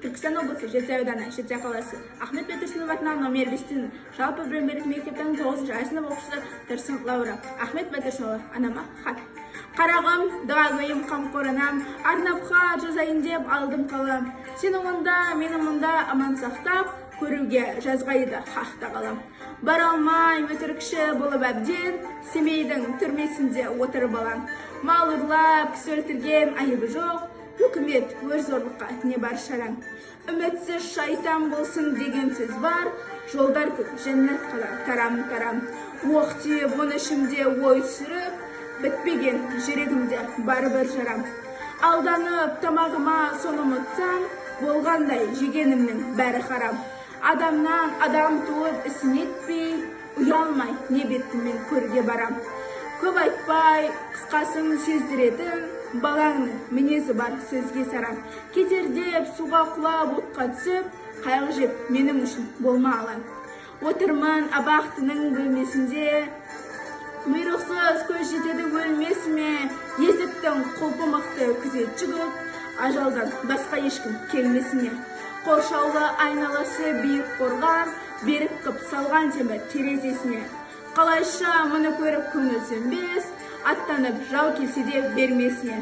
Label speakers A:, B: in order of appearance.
A: Түркістан облысы, Жетісай ауданы, Жетісай қаласы. Ахмет Байтұрсынов атындағы номер 5-тің жалпы білім беретін мектептің 9-шы сынып оқушысы Тұрсын Лаура. Ахмет Байтұрсынұлы, «Анама хат». Қарағым, дұғагөйім, қамқор анам, арнап хат жазайын деп алдым қалам. Сені онда, мені мұнда аман сақтап, көруге жазғайды хақ тағалам. Бара алмай, өтірікші болып әбден, Семейдің түрмесінде отыр балам. Мал ұрлап, кісі өлтірген айыбы жоқ, үкімет, өр зорлыққа не бар шараң? Үмітсіз шайтан болсын деген сөз бар, жолдар көп, жәннат қала тарам-тарам. Оқ тиіп, оны ішімде ой түсіріп, бітпеген жүрегімде бар бір жарам. Алданып, тамағыма соны ұмытсам, болғандай жегенімнің бәрі харам. Адамнан адам туып ісін етпей, ұялмай не бетіммен көрге барам? Көп айтпай, қысқасын сездіретін, балаңның мінезі бар сөзге сараң. Кетер деп суға құлап, отқа түсіп, қайғы жеп менің үшін болма алаң. Отырмын абақтының бөлмесінде, бұйрықсыз көз жетеді өлмесіме. Есіктің құлпы мықты, күзетші көп, ажалдан басқа ешкім келмесіне. Қоршаулы айналасы биік қорған, берік қып салған темір терезесіне. Қалайша мұны көріп көңіл сөнбес, аттанып жау келсе де бермесіне.